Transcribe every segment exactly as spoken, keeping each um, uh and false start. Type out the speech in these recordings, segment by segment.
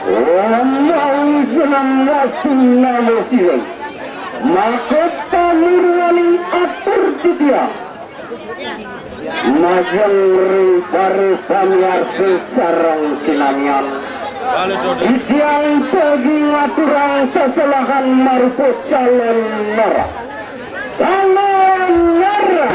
Omawi genang wasi namo siweng. Makota nurwaning atur titiang. Majeng ring para pamiarsa sareng sinamian. Titiang pagi ngaturang seselahan marupa calon nara. Calon nara.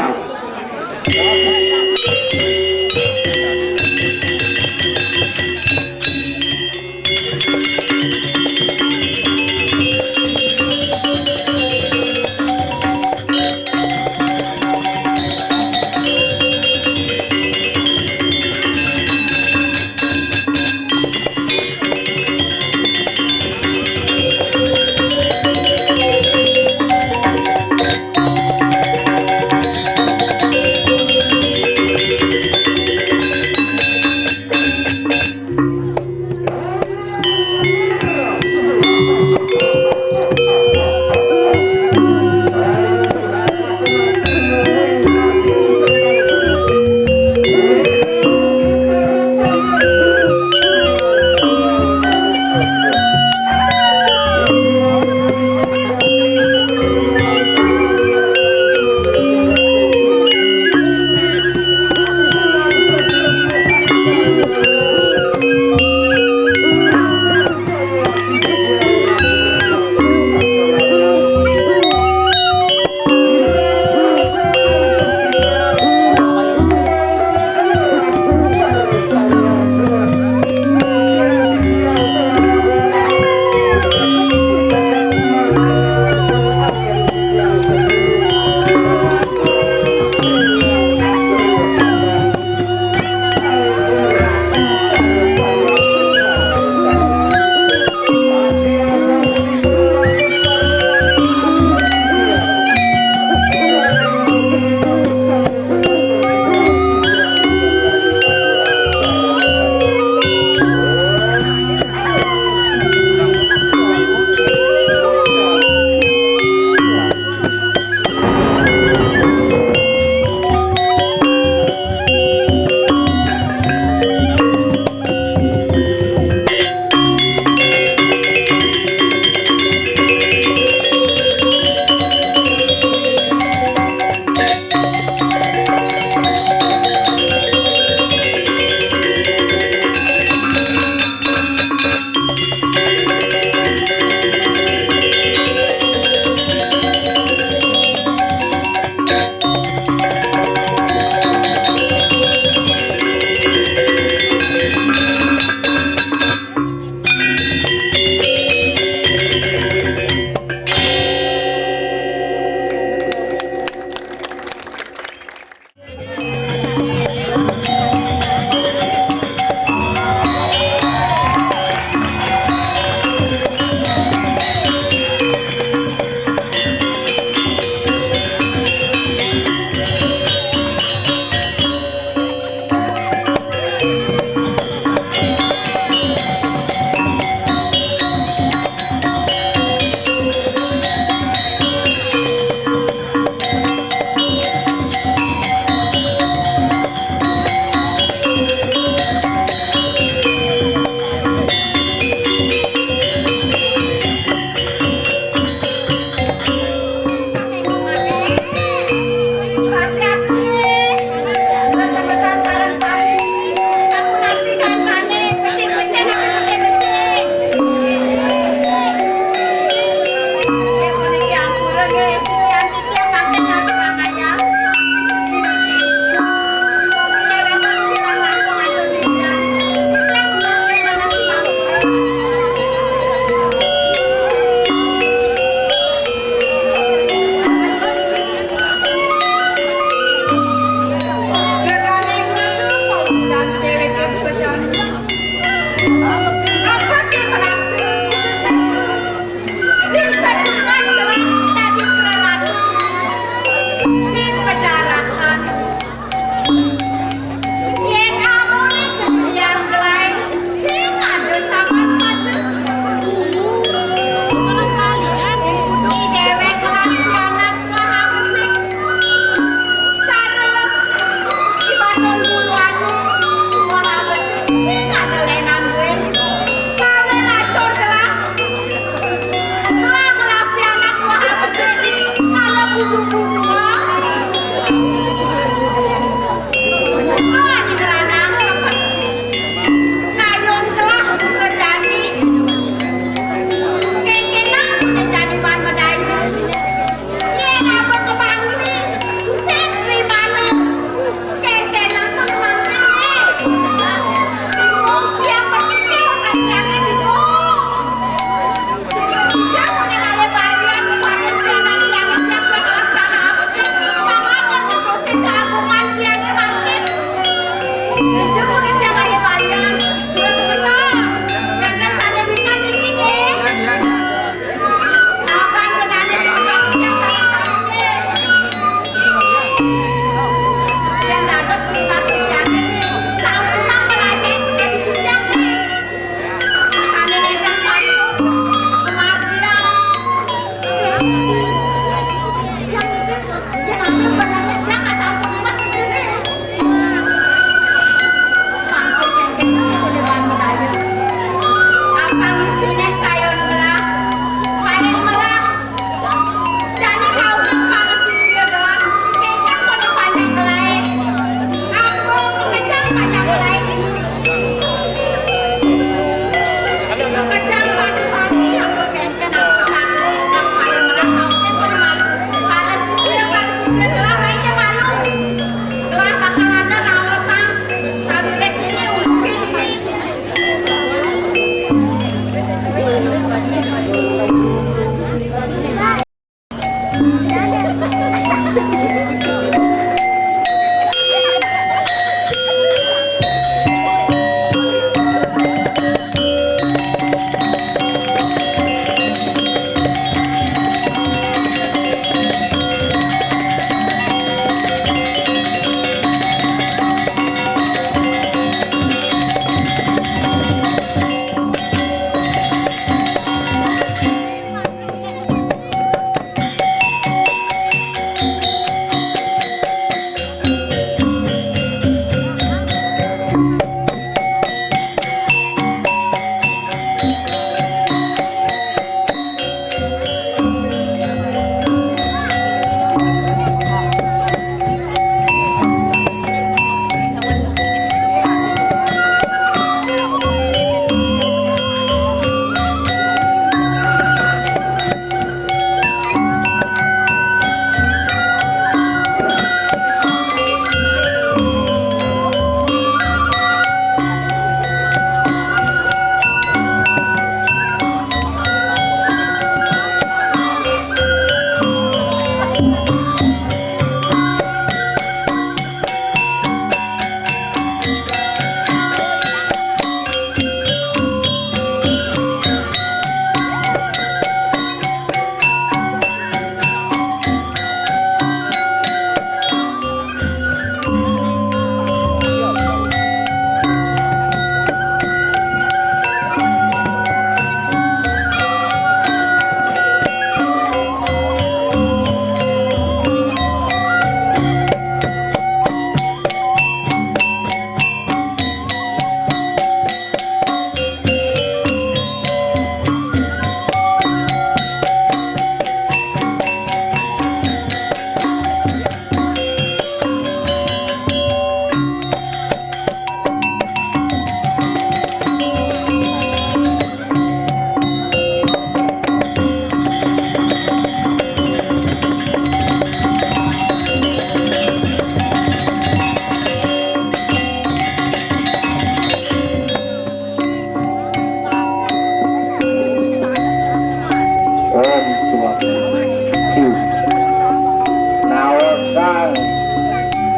Naon, Kang?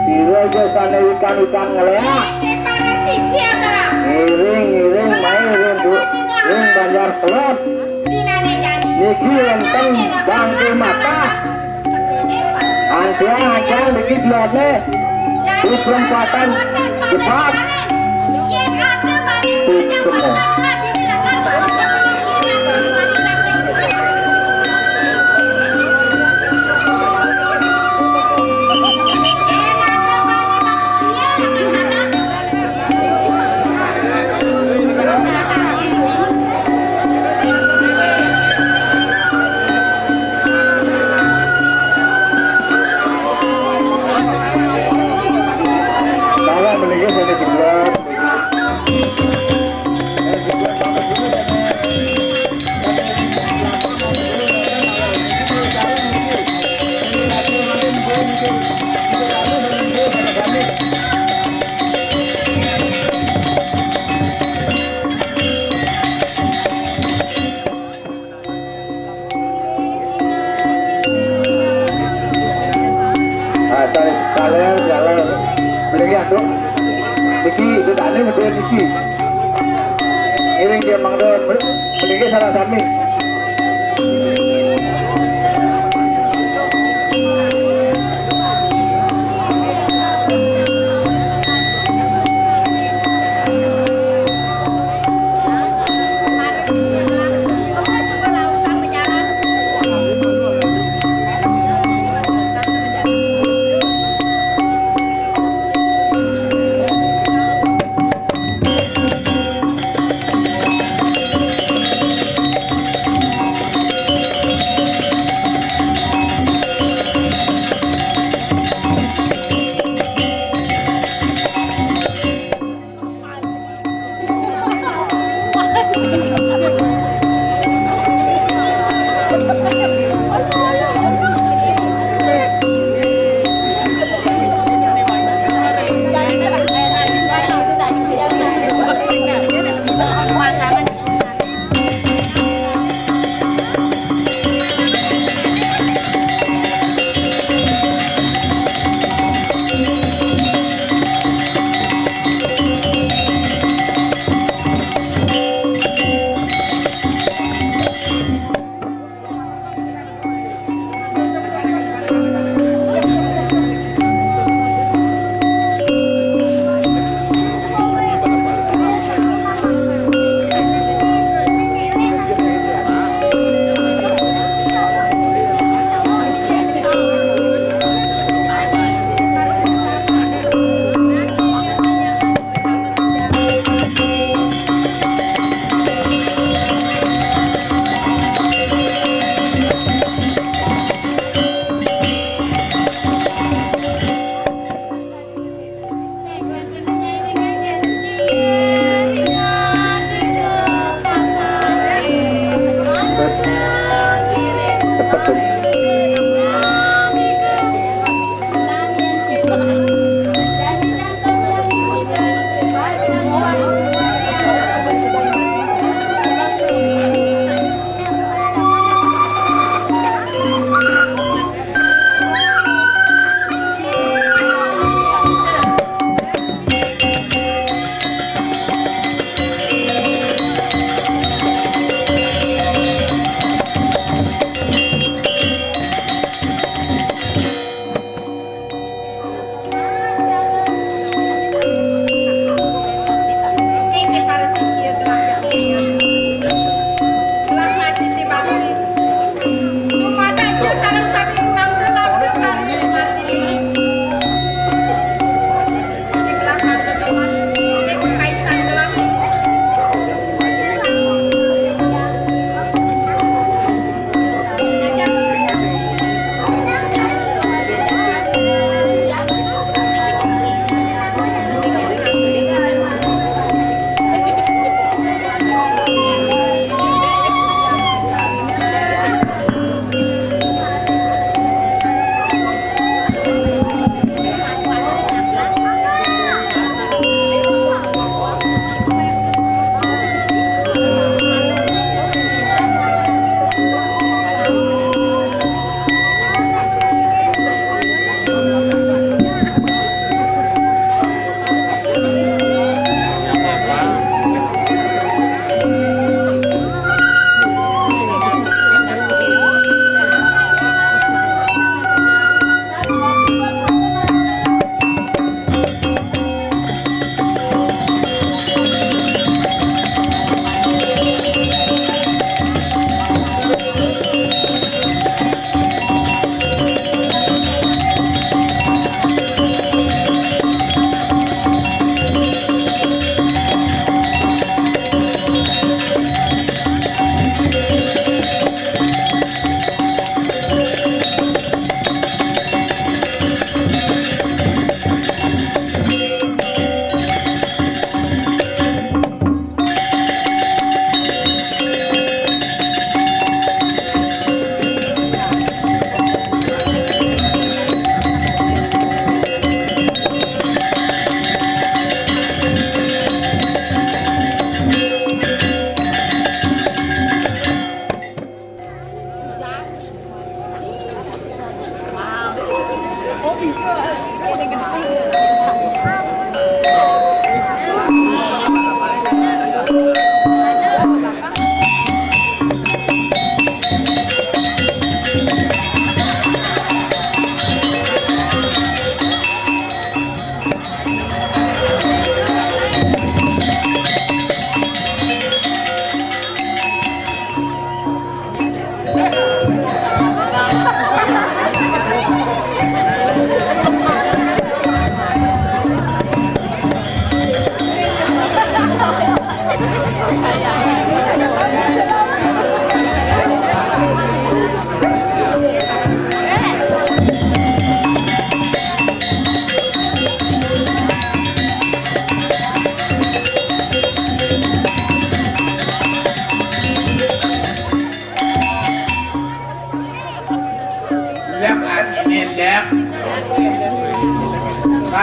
Sira aja sané wikan-wikan ngléak. Ngiring, ngiring, mai ngiring, Bu. Ring Banjar Kelod. Niki wénten bangké mata. Ancang, ancang, niki gelodné. Di perempatan depan. Semua. Bawa melihat dari sebelah. Ah, tadi kalian jalan. Mending ya, Bro. Niki, itu tadi betul niki. Ngiring dia Mang Don. Mending salah sami.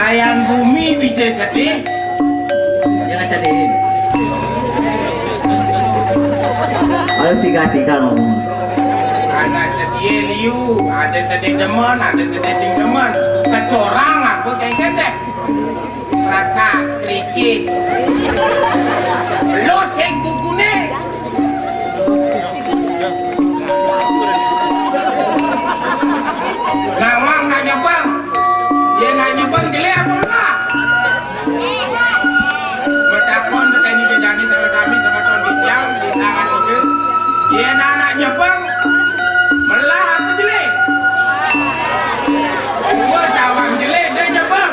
Yang bumi bisa sedih. Jangan sedihin. Kalau singkat-singkat ngomong. Ada sedih liu, ada sedih demen, ada sedih sing demen. Kecorang apa kayak gede? Rakas, krikis. Lo sing kukune. Nawang nak nyebeng. Ye nak nyebeng jelek apa lah? Metakon sekali ke jani sama kami sama tuan Bitiang di tangan itu. Ye nak nak nyebeng melah apa jelek? Gua tawang jelek dia nyebeng.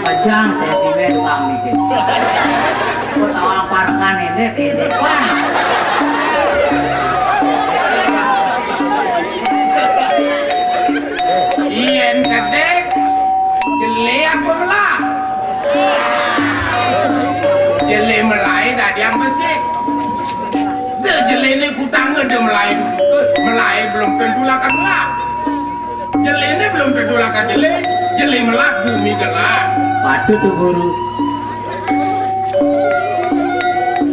Pejang sentimen tukang mikir. Kok tahu apa rekan ini ke depan? Yen kedek, jelek apa melah? Jelek melai tadi yang besik. Dah jelek ni kutang ada melai dulu ke. Melai belum tentu lah kan melah. Jelek ni belum tentu lah kan jelek. Jelek melah bumi gelap. Patut tu guru.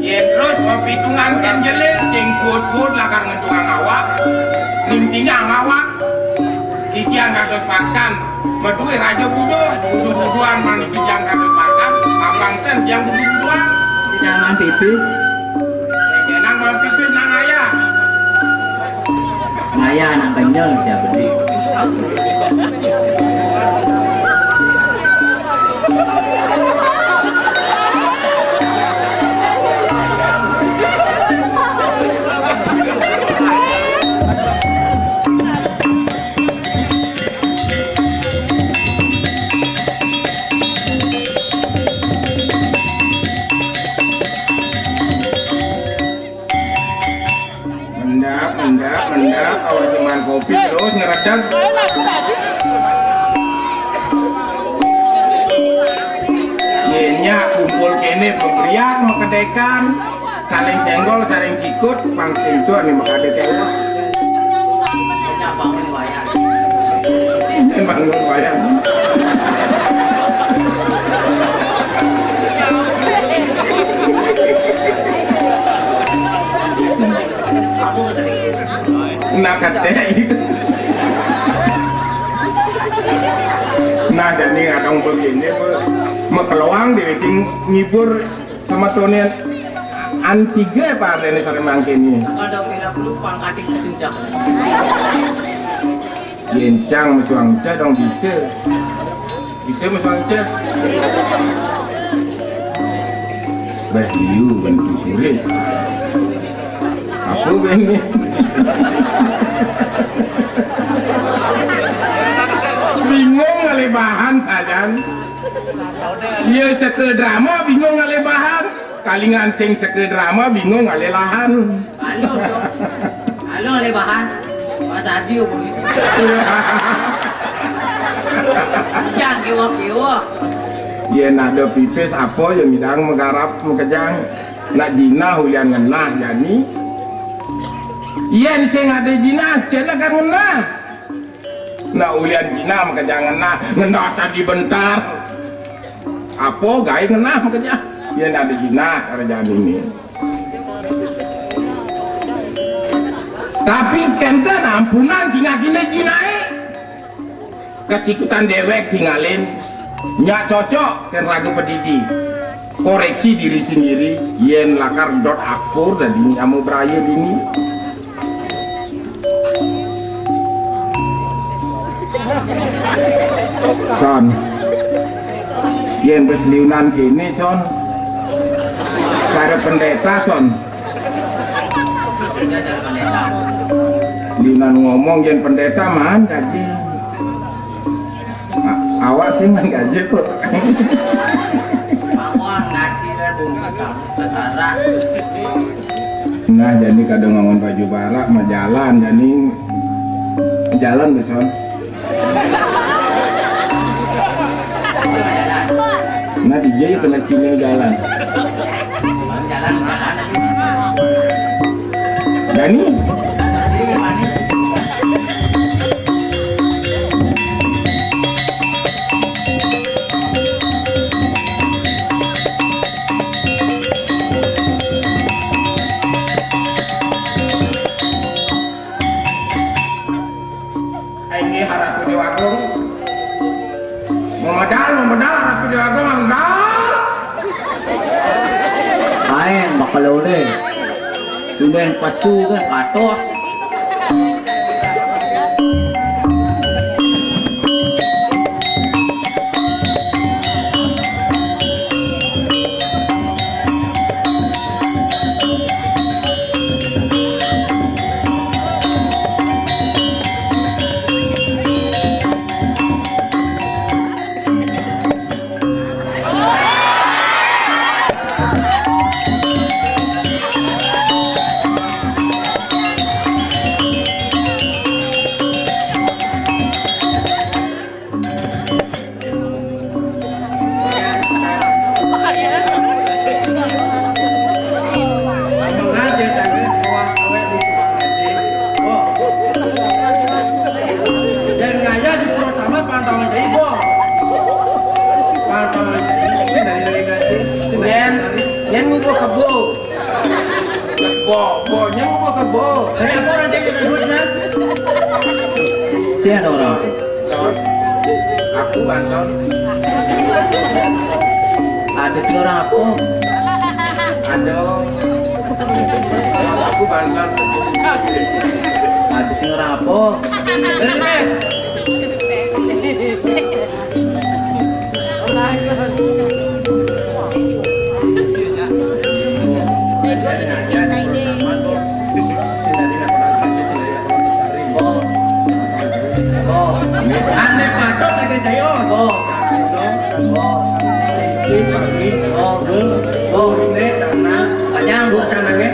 Ye terus mau pitungan kan jelek, sing suut-suut lakar ngetuang awak, nintingang awak. Titiang dados pakan, meduwe raja budo, budo-budoan mani titiang dados pakan, abang ten tiang budo-budoan. Tidak mampipis. Nang mampipis nang ayah. Maya anak kenyel siapa di? Mendap, mendap, mendap, awak seman kopi terus ngeredek. Ye nyak kumpul kene pemberian mekedekan, saling senggol, saling sikut, pang sintuan ni mekade kene. Memang lumayan. Nah, kate. Nah, jadi kadang begini, Bu. Mekeloang dibikin ngibur sama Tony antiga apa artinya sore mangkini. Ada kira pelupa kati kesenjak. Yencang mesuang ca dong bisa. Bisa mesuang ca. Bah liu bentuk kulit. Apa ini? Bingung kali bahan sajan. Iya seke drama bingung kali bahan. Kalingan sing seke drama bingung kali lahan. Halo, halo, halo, lebahan. Pas aja, Bu. Jangan kewok-kewok. Yen ada pipis apa yang midang megarap mekejang. Nak jinah ulian ngenah jani. Yen sing ada jinah, cek nak ngenah. Nak ulian jinah mekejang ngenah, ngenah tadi bentar. Apa gawe ngenah mekejang? Yen ada jinah kerjaan ini. Tapi kenten ampunan sing agine jinae. Kesikutan dewek tingalin. Nyak cocok ken raga pedidi. Koreksi diri sendiri, yen lakar dot akur dadi nyamu braya dini. Son. Yen wis liunan kene, Son. Sare pendeta, Son. Liunan ngomong yen pendeta man gaji. A-, awak sing man gaji, Put. Mawon nasi dan bungkus kamu ke Sarah. Nah, jadi kadang ngomong baju barak, mah jalan, jadi jalan, Son. Nah, di jaya kena cimil jalan. Jalan, jalan. Dani. Inggih Ratu Déwa Agung. Mau medal, mau medal, Ratu Déwa Agung, mau medal. Aéng, bakal olé. Tunden pasu kan, katos. Yén ngayah di Purwotama pantauan cai, Bo. Pantauan cai, sing dari, dari, dari, sing dari, yén, dari, yén ngubuh kebo. Kebo, bo, yén ngubuh kebo. Dari apa orang cai ada duit, kan? Siapa orang? Son. Aku, Bang Son. Ada sing orang apa? Ada. Aku, Bang Son. Ada sing orang apa? Ané patut lagi cai, oh. Oh. Oh. Iki pagi. Oh. Oh. Ini tanah. Panjang. Bukan angin.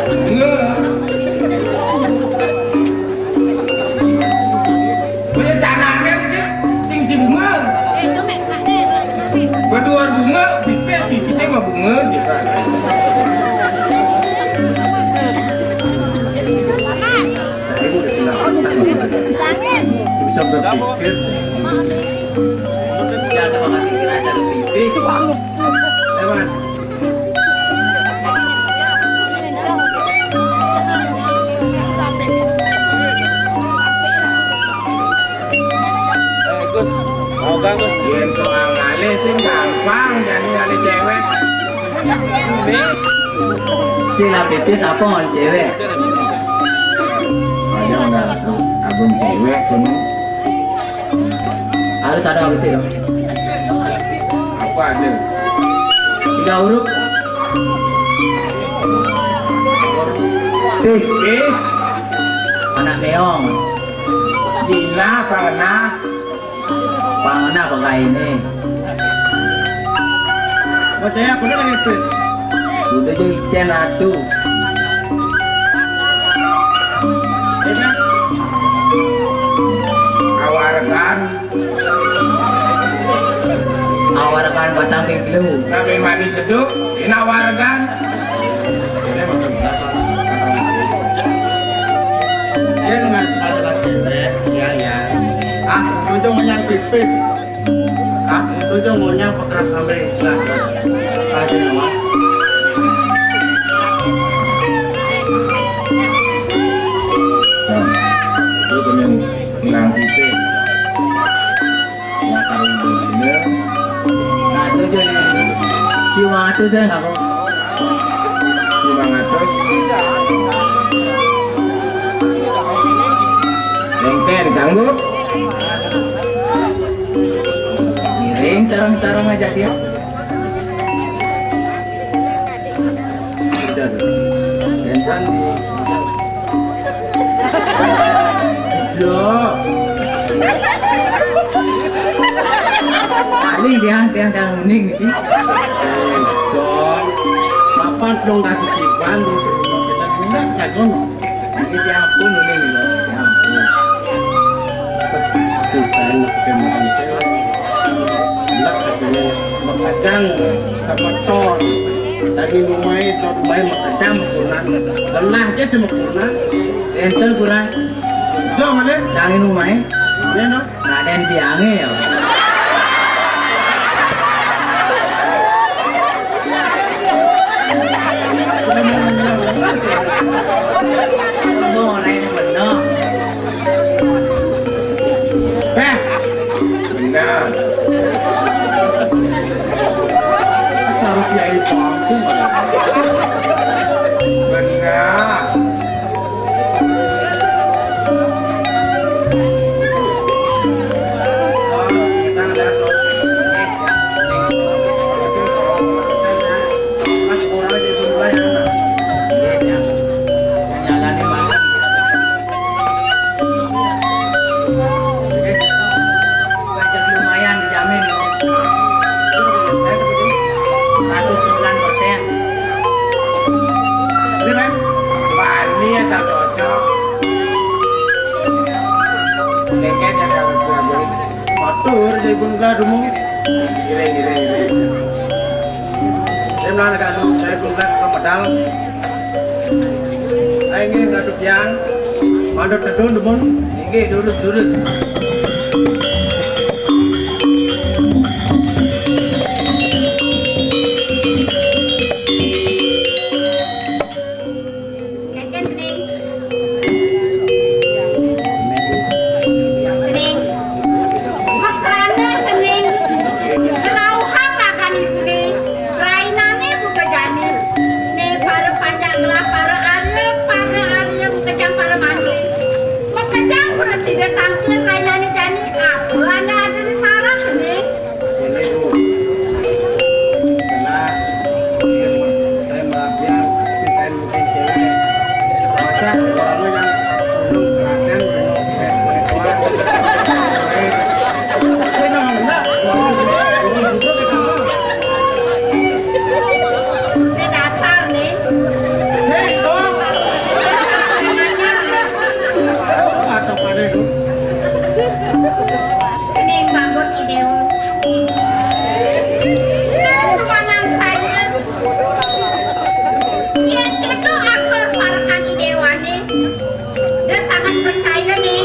Enggak. Punya canangan sih, sing si bunga. Berdua bunga, pipis, pipisnya mah bunga gitu. Nah, ini udah kenal. Bisa berpikir. Ya, ada makan pikiran satu pipis. Emang. Eh, Gus, mau gak, Gus? Yén soal ngalih sih gampang, jadi ngalih cewek. Sing pipis apa ngalih cewek? Ada nggak? Abang cewek, sono. Harus ada, harus ada. Apa ada? Tiga huruf. Pis. Pis. Anak meong. Cina, pangenah. Pangenah apa kayak ini? Percaya, bener lagi, Pis. Udah jadi icén, aduh. Ini kan? Awargan. Awargan basang piglu. Nabi mandi seduk, ini awargan. Ini maksudnya. Dia dengan masalah cewek, ya, ya. Ah, ujungnya pipis. Ah, ujungnya pekerak ambil. Nah, kasih nama. Nah, itu kemudian hilang pipis. Nah, kalau ini, nah, itu aja nih. Si Watu saya nggak mau. Si Mang Atos. Lengken, sanggup? Miring sarang-sarang aja dia. Entan di. Yo. Paling dia, dia, dia uning nih. Son, papan dong kasih kiban, kita guna, ya, Gon. Ini dia pun uning, ya. Ya ampun. Suka masukin makan cewek. Enak katanya, makacang sama ton. Dangin umai, tot umai makejang mekuna. Genah ja sih mekuna. Enten kurang. Jo, mana? Dangin umai. Mana, no? Raden Biange ya. Goreng bener. Eh, benar. Saru kiai pangku malah. Benar. Budget lumayan dijamin. Seratus sembilan persen. Ini, Bang. Wani ya, satu cocok. Lengket ya, kalau gua beli. Motor dari pun gua dulu. Gile, gile, gile. Saya menahan kalau saya pun gua ke pedal. Aing nggih ngaduk yang mandut tedun, dumun. Inggih, durus, durus. Keken, Cening. Cening. Makrana, Cening. Kerauhan ragan ibune. Rainane buka jani. Ne para panjang gelah para arya, para arya makejang para mantri. Makejang prasida tangkil rainane jani. Apa ane ada di sarang, Cening? Ini, Bu. Kena, saya maaf ya, tapi saya mungkin cewek. Masa orangnya yang belum perhatian, belum kayak kulit orang. Saya nggak, nggak, nggak, nggak, nggak, nggak. Ini dasar nih. Saya itu. Atau pada itu. Cening bagus, Ki Dewa. Sumanang saya. Yen keto aktor parekan Ki Dewane, dia sangat percaya nih.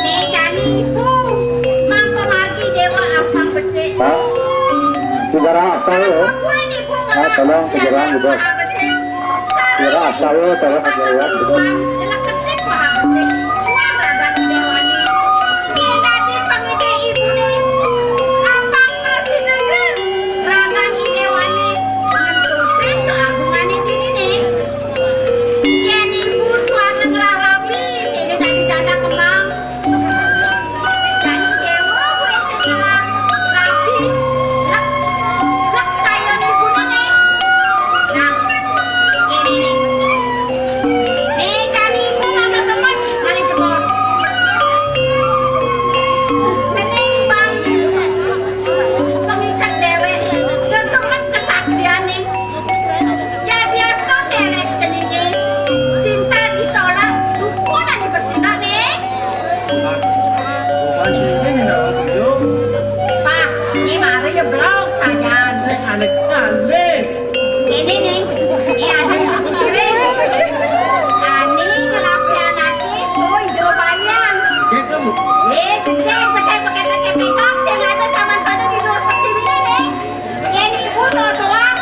Nih jani ibu, mangko margi Dewa ampang becik. Pak, sejarah apa ya? Apa gue nih, Bu? Ah, tolong, sejarah, Bu. Sejarah apa ya? Tolong, sejarah, Bu. Nyeleketip wah becik. Wah, ragan Ki Dewane. Yen dadi pangidih ibune, ampang prasida ja ragan Ki Dewane ngentusin kaagungane dinine. Yen ibu tuan ngelah rabi, dene dadi janda kembang. Jani Dewa kuwi sing ngelah rabi, lek, lek kaya ibune. Nah, ini nih. Nih, jani ibu mangga gemet, malih jebos. Cening bang, pengiket dewek, gegemet kesaktiane. Ya, diasto dewek ceninge. Cinta ditolak, dukunan diberguna nih. Pak, ini mari ya blok saja. Aneh kali. Ini nih, ini ada di sini. Ani ngelapian hati, oh, hidro banyan. Gitu, Bu. Eh, cetek, cetek, pakai, pakai, pakai, saya nggak ada saman pada di luar seperti ini nih. Ini ibu doang.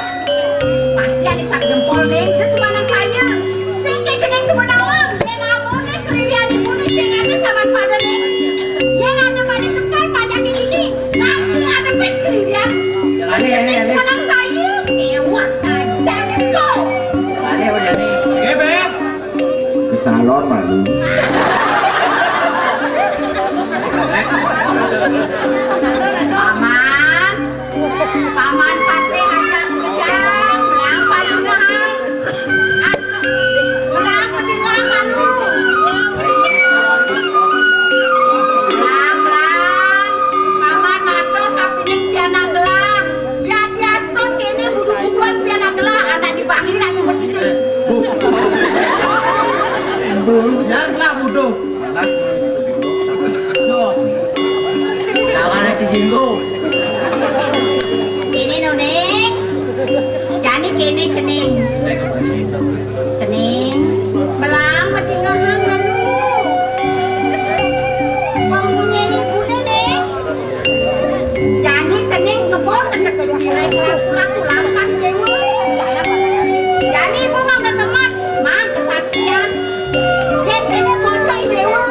Pasti ada cap jempol nih, terus mana saya? Sing ke jeneng semua nawang. Yen amune kelirian ibu nih, sing ada saman pada nih. Yen ada pada tempel banyak ini, nanti ada pet kelirian. Aneh, aneh, aneh. Mana saya? Mewah saja nih, kok. Aneh, aneh, aneh. Oke, Beb. Ke salon malu. Paman, Paman Patih ajak bujang, melang palingahan. Melang palingahan anu. Melang, melang. Paman matur kapining pianak gelah. Ya diaston kene budu-buduan pianak gelah, anak dibangun nak sebut di sini. Bulu, janganlah budu. Lawan si Jinggo. Ini nuning. Jani Kéné cening. Cening, belang bedingahan anu. Wong punyen ibune, Ning. Jani cening kebo kena besi lain laku-laku lampah dewa. Jani ibu mah gegemet, mang kesaktian. Yen kene socoy dewa.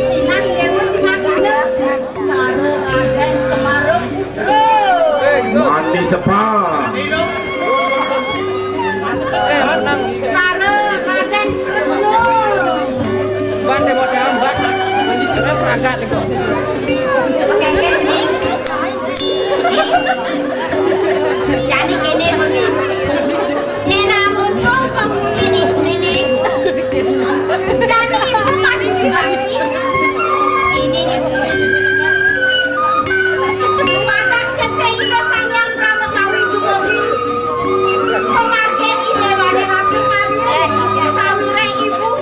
Sinah dewa cingak guna. Cara Raden Semara Putra. Mandi sepa. Cara Raden Kresna. Ban deh, buat yang ban. Ini keren, agak nih kok. Oke, oke, ini. Jadi ini begini. Yen amun wong penghuni niku niki, dan ibu masih diganti. Ini niku. Padak kese Ida Sang Hyang Brahma Kawi dumugi. Pamargin I Dewane Ratu Maria, sawire ibu.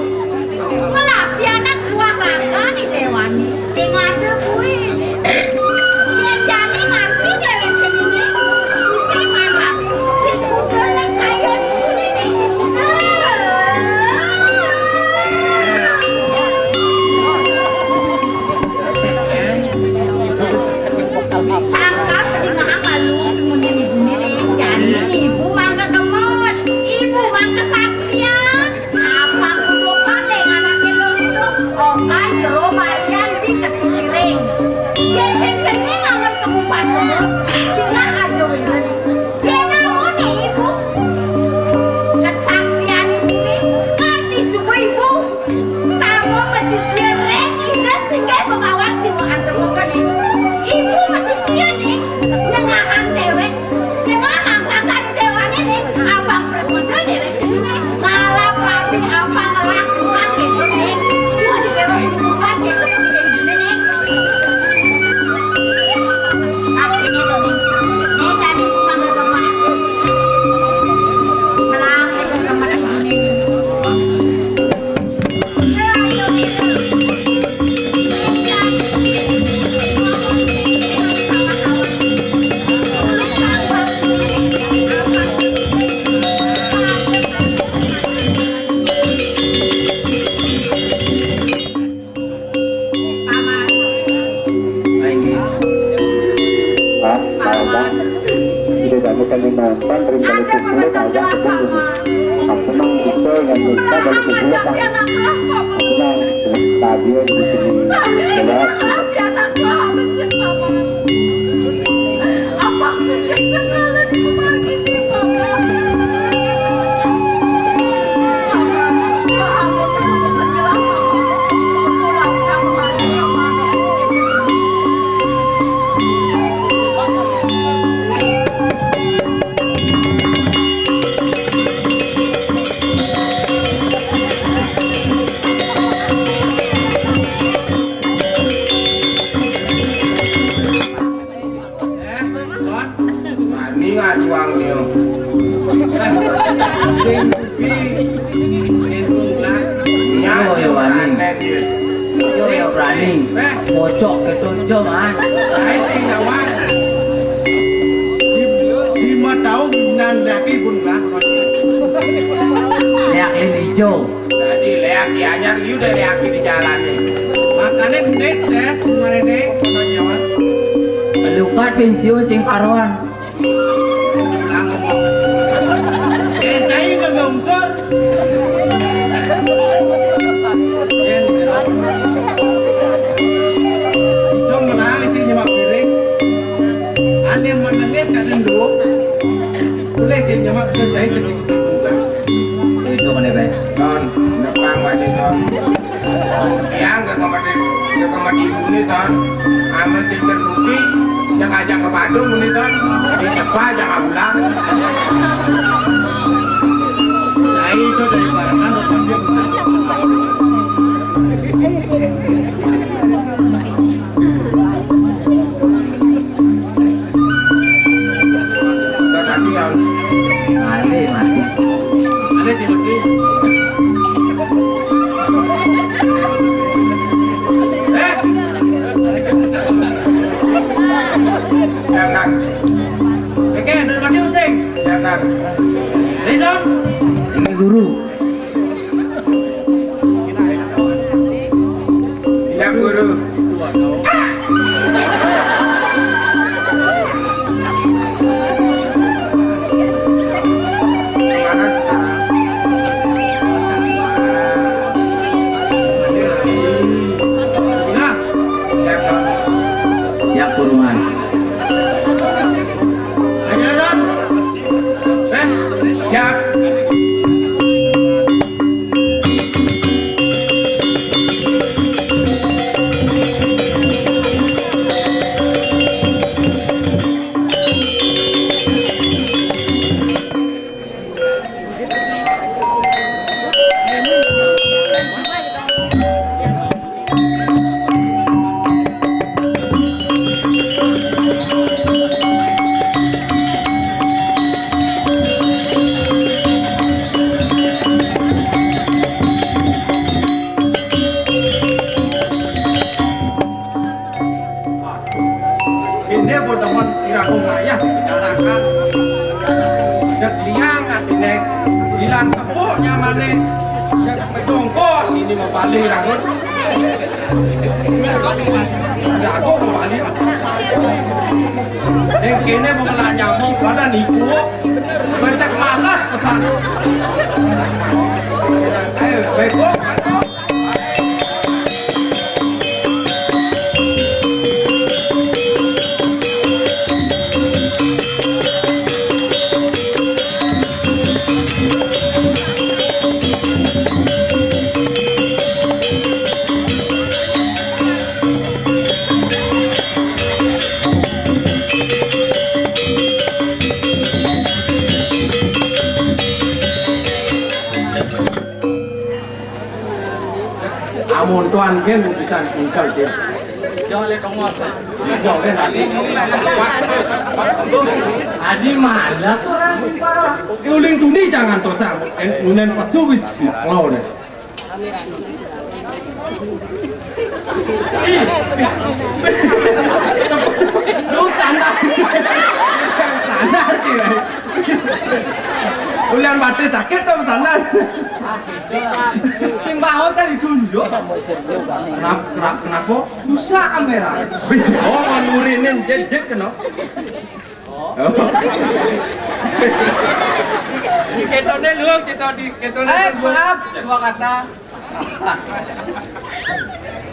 Ngelap pianak buah raga ni dewane. Sing ada kuwi. Yen jane nganti dhewek jenenge, mesti marah. Sing kudu lek kaya niku nene. Sangkal pedingahan malu, kemudian ibu nene. Jane ibu mangga gemot, ibu mangga saktian. Apa kudu paling anake loro, okan jero balian di tepi siring. Yen sing cening angen kemumpat kemut, sinah aja wiren. Yen namune ibu, kesaktian ibune nganti subuh ibu. Tamu pesisir ring inggih singgih pengawat siwa antemokene. Ibu pesisir ning nengahang dhewek. Dengan angkatan dewane ning abang presida dhewek jenenge ngalap rapi abang lakukan gitu ning. Sing dewe hubungan gitu ning. Artine lho ning. Ning tadi tukang gegemek. Melang gegemek ibune ning. Pak, Pak, Pak. Ide dane kami nonton ring balik kuburan, Pak, kebun. Aku mang kita yang bisa balik kuburan, Pak. Aku mang stadion di sini. Jelas. Wani ngajuang nio. Sing sugi, sing sugi. Nyawa yo wani. Yo, yo berani. Bocok gitu jo, Mas. Ae sing jawab. Di, di mata umum nan laki pun lah. Leak lin ijo. Dadi leak dianyar yu deh leak di jalan nih. Makane menit tes kemarin deh, foto nyawa. Lukat pensiun sing karuan. Lah ngomong. Entai ngelongsor. Yen jero. Iso menang iki nyemak piring. Ane menengis kadang nduk. Boleh iki nyemak bisa jahit. Itu mana, Bang? Son, nepang wae, Son. Yang gak kemati, gak kemati ibune, Son. Amen sing terkupi, yang ajak ke Bandung, ini, Son. Di Sepa, jangan pulang. Saya itu dari Barangan, tapi Udah mati ya? Mati, mati. Ada sih, mati. Eh? Jangan. Oke, udah mati, Useng. Jangan. Ini guru. Siap, guru. Mana sekarang? Nah, siap, Bang. Siap, Purman. Ayo, Don. Eh, siap. Ini bodohon kira-kira ya, bicarakan. Cek liang atine, bilang tepuk nyamane. Cek pejongkok, ini mau balik rangun. Jago mau balik. Sing kene mau kena nyamuk, pada niku. Becek malas pesan. Ayo, bego. Amun tuan gen bisa tinggal dia. Jangan lihat kamu apa. Jangan lihat. Adi malas orang. Uling tuni jangan tosa. Unen pasu wis maklo deh. Ih. Lu tanda. Tanda sih. Ulian mati sakit dong sana. Sing mau tadi tunjuk. Kenapa? Kenapa? Kenapa? Susah kamera. Oh, ngurinin jejet kena. Ketone lu, ketone, ketone. Eh, maaf, dua kata.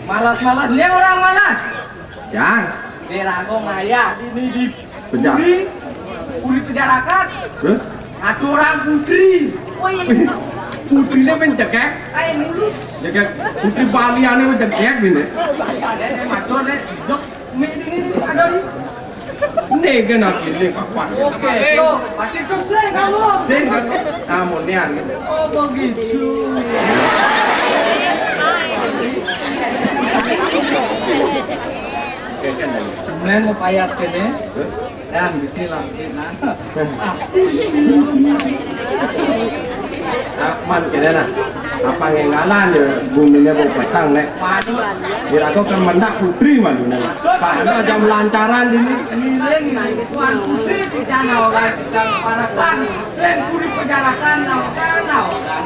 Malas-malas, dia orang malas. Jang. Berago maya ini di Pejar. Puri, Puri Pejarakan. Hah? Aturan putri. Wih, putrine mencekek. Kayak mulus. Cekek. Putri Bali ane mencekek ini. Ini matur nih, jok mi ini ada nih. Ini kena ini kapan? Oke, so, pasti tuh sing kamu. Sing kan? Kamu nian gitu. Oh, begitu. Neng mau payas kene. Dan bisi lah, nah. Aman kene nah. Apa ngenggalan ya bumine bau petang nek. Waduh. Kira aku kan mendak putri malu nek. Pak, ada jam lancaran ini. Ini lagi, Tuan Putri, kita nawakan, kita parakan, dan puri pejarakan, nawakan, nawakan.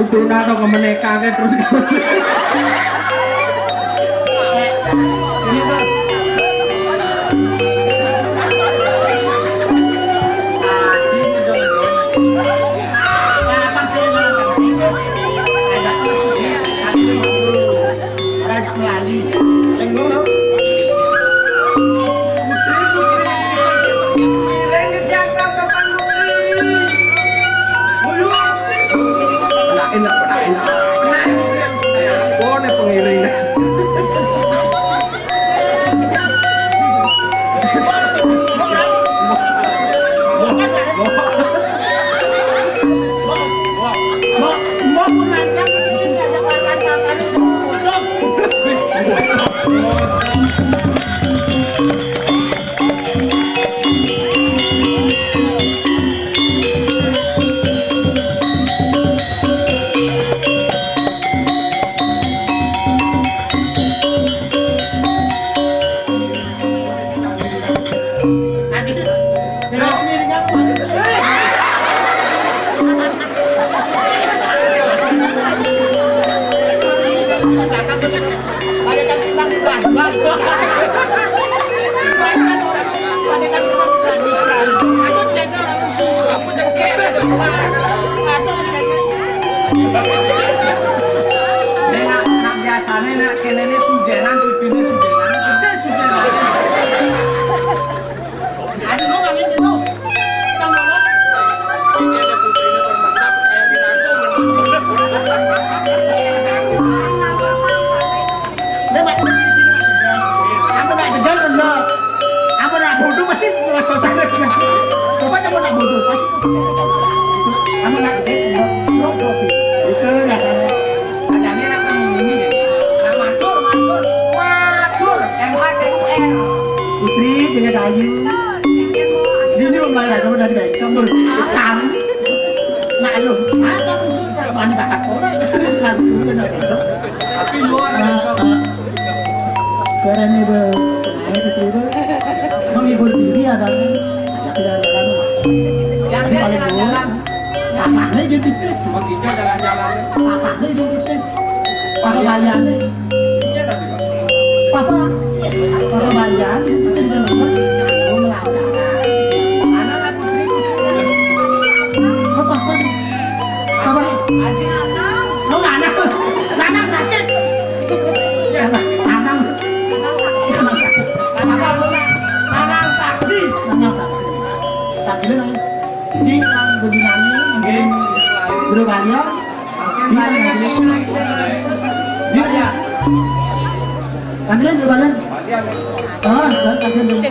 Tuna to kemeneka ke terus. Enak, enak, enak. Kone pengiring. Nek nak, nak biasane nak kene ne sujenan, tribune sujenan, gede sujenan. Aduh, lu nggak gitu. Ini ada putrinya bermantap, kayak binatang. Memang. Kamu nak jegal, bener. Kamu nak bodoh, pasti ngerasa sadar. Coba kamu nak bodoh, pasti. Kamu nak gede, bener. Lo kopi. Itu rasanya. Adanya nak ini, nak matur, matur. Matur, M A T U R. Putri, jangan kayu. Ini belum main aja, udah dibaik. Sambel. Cang. Nah, lu. Ada musuh, mana bakal orang. Tapi luar biasa. Suaranya, Bro. Naik itu, Bro. Menghibur diri ada. Tidak ada lama. Yang dia jalan-jalan. Tanahnya dia bisnis. Bang Ijo jalan-jalan. Tanahnya dia bisnis. Para bayarnya. Iya, tapi, Bang. Papa, para bayar, itu tidak lama. Oh, melancar. Anak aku seribu. Apa, apa? Apa? Aji. Lo mana? Mana sakit? Ya, Bang. Tanam. Tanam sakti. Tanam sakti. Tanam sakti. Tak boleh lah. Jadi, yang begini, nggih, Bro Balya. Nggih, Bro Balya. Nggih, Bro Balya. Ambil, Bro Balya. Ah, dan ambil, Bro.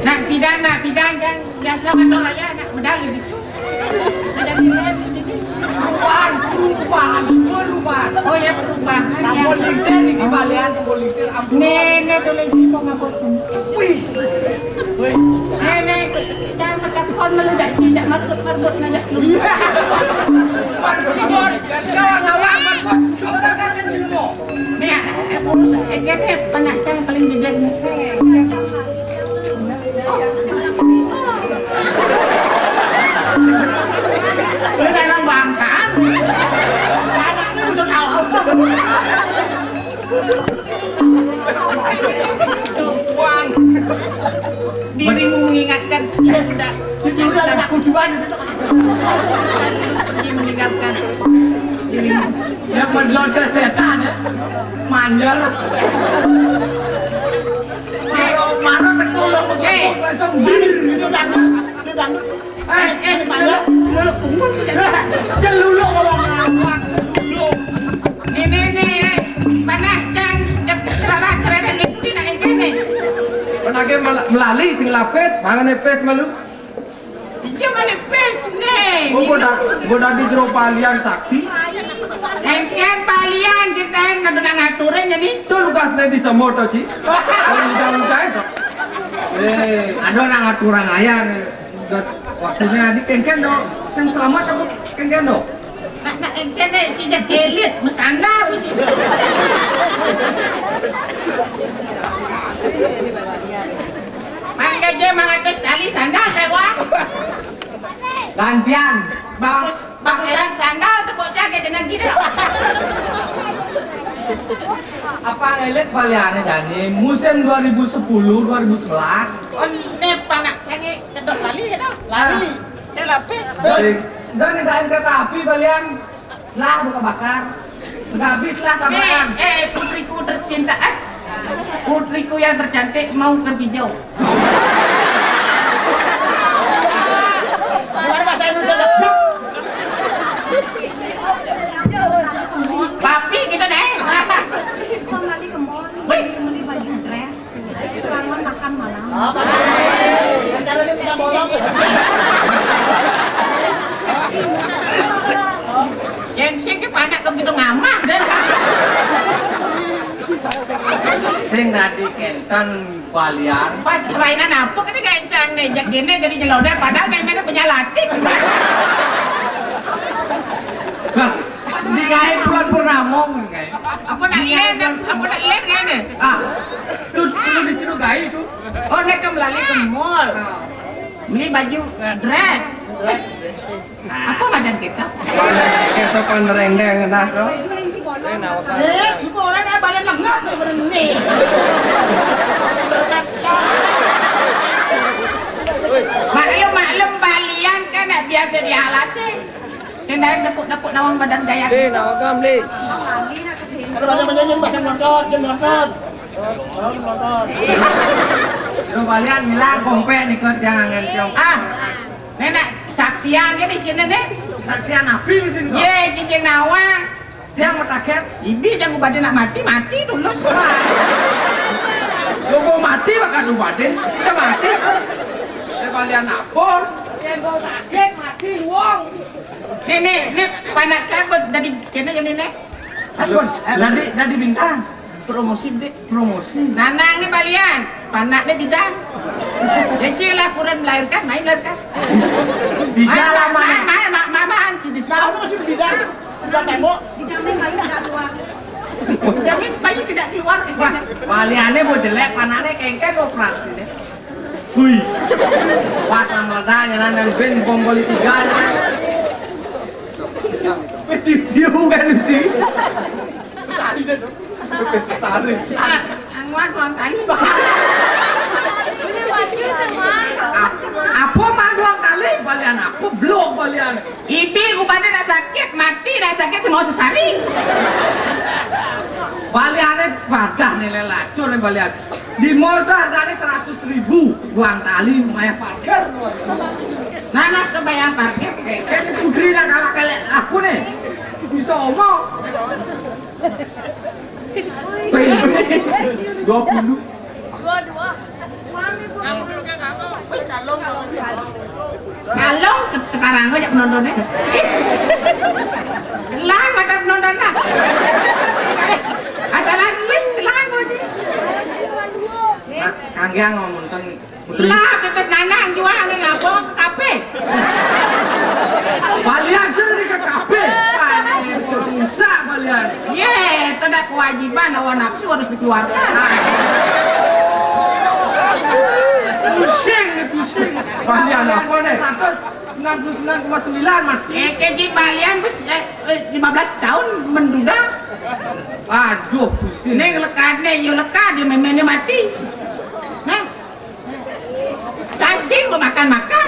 Nak pidan, nak pidan, kan biasa kan orang ya, nak medal gitu. Perubahan, perubahan, perubahan. Oh ya, perubahan. Sampun lingsir niki balian, sampun lingsir, ampun. Nenek tuh lagi mau ngapa tuh? Wih. Wih. Nenek, jangan makan kon malu dak cidak marbut marbut najak lu. Iya. Marbut, marbut. Jangan ngawak marbut. Apa kan ilmu? Nih, eh, urus, eh, kene panak cang paling jejer. Ini memang bangkan. Panaknya usut awal. Wang. Tuhan itu. Pergi meninggalkan dirimu. Yang menjelajah setan, ya. Mandor. Maro, maro tekul lo, eh, langsung bir gitu, dangdut, itu dangdut. Eh, eh, celuluk, celuluk punggung. Celuluk kalau ngawak, celuluk. Ini nih, eh, mana can, cep, cerana, cerana, ini nak ini nih. Penage mel-, melali sing lapis, mangan pes malu. Iya, mana pes nih. Oh, gua da-, gua dadi jero balian sakti. Engken balian sing ten, nang ngature jani. Tuh, Lukas, nih, di semua tuh, Ci. Oh, udah, udah, itu. Eh, ada orang aturan ayah nih. Terus waktunya di kengken dong. Sing selamat apa kengken dong? Nak, nak engken nih, cijak elit, mesandal di sini. Mangga je mangatus tali sandal sewa. Gantian. Bagus, bagusan sandal tuh bocah kayak jeneng gini. Apa elit baliane jani musim dua ribu sepuluh, dua ribu sebelas. Oh, ini panak sange kedok lali ya dong. Lali. Saya lapis. Dari, dari kain kereta api balian. Lah, buka bakar. Nggak habis lah, eh, tabrakan. Eh, putriku tercinta, eh. Putriku yang tercantik mau ke Bijau. Gimana bahasa Indonesia? Papi gitu deh. Kembali ke mall, beli, beli baju dress. Selamat makan malam. Apa? Yang calonnya sudah bolong. Yang sing ke panak ke gitu ngamah deh. Sing tadi kenten balian. Pas kelainan apa kena gancang nih, jak gini jadi nyelodar, padahal main-main penyalatik. Mas, di kain bulan purnama pun kain. Apa nak lihat, apa nak lihat kan? Ah, tuh perlu dicurigai itu. Oh, nek kembali ke mall. Beli baju, eh, dress. Apa badan kita? Kita kan rendeng, nah, tuh. Eh, ibu orang yang balian lengah tuh berenang nih. Maklum, maklum, balian kan nak biasa dialasi. Sing daeng nepuk-nepuk nawang badan gaya. Li, nawang kam, Li. Kalau banyak-banyak yang pasang nonton, jangan nonton. Kalau nonton. Lu balian ngilang kompek nih, kau jangan ngencong. Ah, nenek saktian ke di sini nih. Saktian api di sini, kok? Ye, di sini nawang. Dia mau target. Ibi jangan ubadin nak mati, mati dulu. Lu mau mati, makan ubadin. Kita mati. Saya balian apa? Yang mau sakit, mati, luang. Nih, nih, nih, panak cabut dari kene ini, nih. Asun, eh, dari, dari bintang. Promosi, Dek. Promosi. Nanang nih balian, panak nih bidang. Kecil lah, kurang melahirkan, main melahirkan. Di jalan mana? Main, main, main, main, main, main, cidis. Nah, aku masih bidang. Udah tembok. Dijamin bayi tidak keluar. Dijamin bayi tidak keluar. Wah, baliannya mau jelek, panaknya kengkeng operasi deh. Hui. Wah, sama dah, nyanan dan ben bom boli tiga, nyanan. Wis ciu-ciu kan, sih. Sari deh, dong. Wis sari. Salah, anguan uang kali. Beli baju sama. Apa mah dua kali? Balian apa? Blok balian. Ibi ubane nak sakit, mati nak sakit semua sesari. Baliane padah nilai lacur nih balian. Di mall tuh harganya seratus ribu. Uang tali, maya pagar. Nah, nah, kebayang parkir. Eh, eh, si Putri nak kalah kayak aku nih. Bisa omong. Dua puluh. Dua, dua. Kalong ke-, keparang aja penontonnya. Lah, mata penonton dah. Asal wis telan sih. Nah, kangge ngomong tentang Putri. Lah, pipis nanang jual nih ngapa? Kafe. Balian sendiri ke kafe. Wah, ini orang rusak balian. Ye, itu ada kewajiban hawa nafsu harus dikeluarkan. Pusing, pusing. Balian apa nih? Seratus sembilan puluh sembilan koma sembilan mati. Eh, keji balian bes, eh, eh, lima belas tahun menduda. Aduh, pusing. Nih lekat nih, yuk lekat, dia memangnya mati. Nah, langsing mau makan-makan.